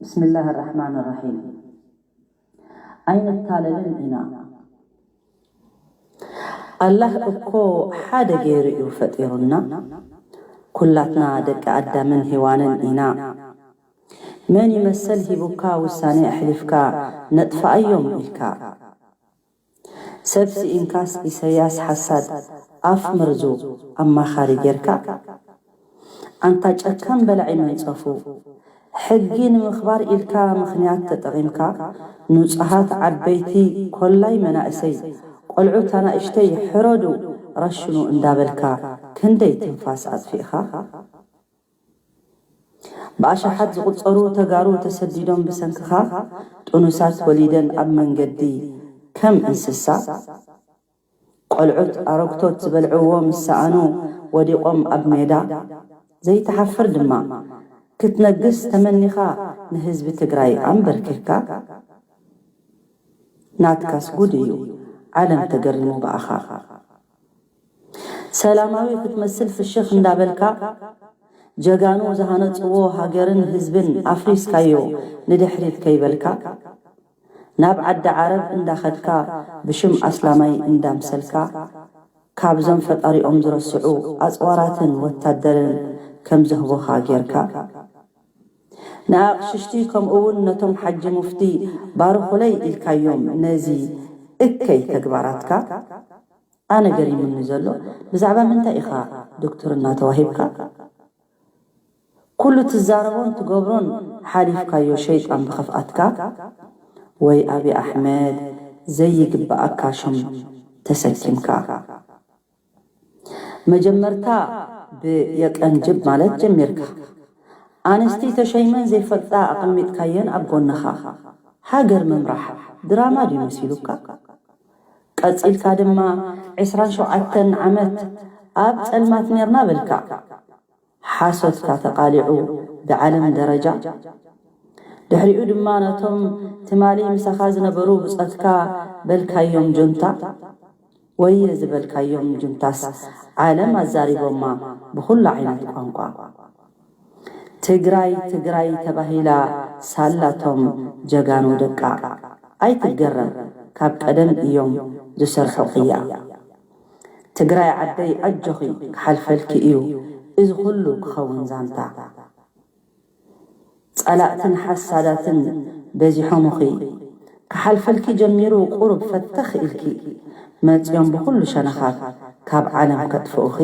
ብስምላህ ራሕማን ራሒም። ኣይንታለልን ኢና። ኣላህ እኮ ሓደ ገይሩ እዩ ፈጢሩና። ኩላትና ደቂ ኣዳምን ሄዋንን ኢና። መን ይመሰል ሂቡካ ውሳኔ ኣሕሊፍካ ነጥፍኣዮም ኢልካ? ሰብ ስኢንካስ ኢሰያስ ሓሳድ ኣፍ መርዙ ኣማኻሪ ጌርካ? ኣንታ ጨካን በላዒ መንጸፉ፣ ሕጊ ንምኽባር ኢልካ ምኽንያት ተጠቒምካ፣ ንጹሃት ዓበይቲ፣ ኮላይ መናእሰይ፣ ቆልዑት ኣናእሽተይ ሕረዱ ረሽኑ እንዳበልካ ክንደይ ትንፋስ ኣጥፊእኻ? ብኣሽሓት ዝቑጸሩ ተጋሩ ተሰዲዶም ብሰንክኻ፣ ጥኑሳት ወሊደን ኣብ መንገዲ ከም እንስሳ፣ ቆልዑት ኣረግቶት ዝበልዕዎ ምስ ሰኣኑ ወዲቖም ኣብ ሜዳ፣ ዘይትሓፍር ድማ ክትነግስ ተመኒኻ ንህዝቢ ትግራይ ኣንበርኪኽካ። ናትካስ ጉድ እዩ፣ ዓለም ተገሪሙ ብኣኻ። ሰላማዊ ክትመስል ፍሽኽ እንዳበልካ፣ ጀጋኑ ዝሃነጽዎ ሃገርን ህዝብን ኣፍሪስካዮ ንድሕሪት ከይበልካ፣ ናብ ዓዲ ዓረብ እንዳኸድካ ብሽም ኣስላማይ እንዳምሰልካ፣ ካብዞም ፈጣሪኦም ዝረስዑ ኣጽዋራትን ወታደርን ከም ዘህቦኻ ጌርካ፣ ንኣቕሽሽቲ ከምኡውን ነቶም ሓጂ ሙፍቲ ባርኹለይ ኢልካዮም ነዚ እከይ ተግባራትካ። ኣነ ገሪሙኒ ዘሎ ብዛዕባ ምንታይ ኢኻ ዶክትርና ተዋሂብካ? ኩሉ ትዛረቦን ትገብሮን ሓሊፍካዮ ሸይጣን ብኽፍኣትካ ወይ ኣብይ ኣሕመድ ዘይግብኣካ ሽም ተሰኪምካ። መጀመርታ ብየቀንጅብ ማለት ጀሚርካ። ኣንስቲ ተሸይመን ዘይፈልጣ ኣቐሚጥካየን ኣብ ጎንኻ። ሃገር ምምራሕ ድራማ ድዩ መሲሉካ? ቀጺልካ ድማ ዕስራን ሸውዓተን ዓመት ኣብ ጸልማት ኔርና በልካ። ሓሶትካ ተቓሊዑ ብዓለም ደረጃ። ድሕሪኡ ድማ ነቶም ትማሊ ምሳኻ ዝነበሩ ብጾትካ በልካዮም ጁንታ። ወየ ዝበልካዮም ጁንታስ ዓለም ኣዛሪቦማ ብኹሉ ዓይነት ቋንቋ። ትግራይ ትግራይ ተባሂላ ሳላቶም ጀጋኑ ደቃ። ኣይትገረም፣ ካብ ቀደም እዮም ዝሰርሑ ቅያ። ትግራይ ዓደይ ኣጆኺ ክሓልፈልኪ እዩ እዚ ኩሉ ክኸውን ዛንታ። ጸላእትን ሓሳዳትን በዚሖምኺ፣ ክሓልፈልኪ ጀሚሩ ቁሩብ ፈተኽ ኢልኪ፣ መጺኦም ብኹሉ ሸነኻት ካብ ዓለም ከጥፍኡኺ።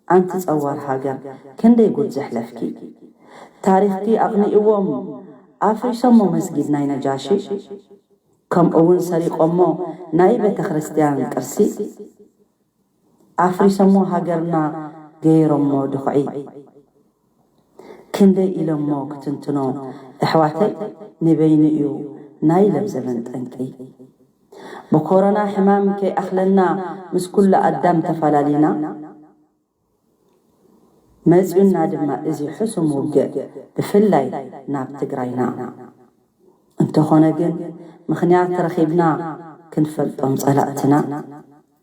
ኣንቲ ጸዋር ሃገር ክንደይ ጉድ ዘሕለፍኪ። ታሪኽኪ ኣቕኒእዎም ኣፍሪሶሞ መስጊድ ናይ ነጃሺ። ከምኡ እውን ሰሪቆሞ ናይ ቤተ ክርስቲያን ቅርሲ ኣፍሪሶሞ ሃገርና ገይሮሞ ድኹዒ። ክንደይ ኢሎሞ ክትንትኖ ኣሕዋተይ ንበይኑ እዩ ናይ ለብዘበን ጠንቂ። ብኮሮና ሕማም ከይኣኽለና ምስ ኩሉ ኣዳም ተፈላሊና መጺኡና ድማ እዚ ሕሱም ውግእ ብፍላይ ናብ ትግራይና። እንተኾነ ግን ምኽንያት ረኺብና ክንፈልጦም ጸላእትና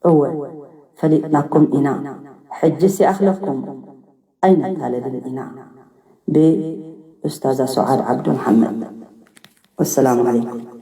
እወ ፈሊጥናኩም ኢና። ሕጅስ ይኣኽለኩም ኣይነታለልን ኢና። ብኡስታዛ ሱዓድ ዓብዱ መሓመድ። ወሰላሙ ዓለይኩም።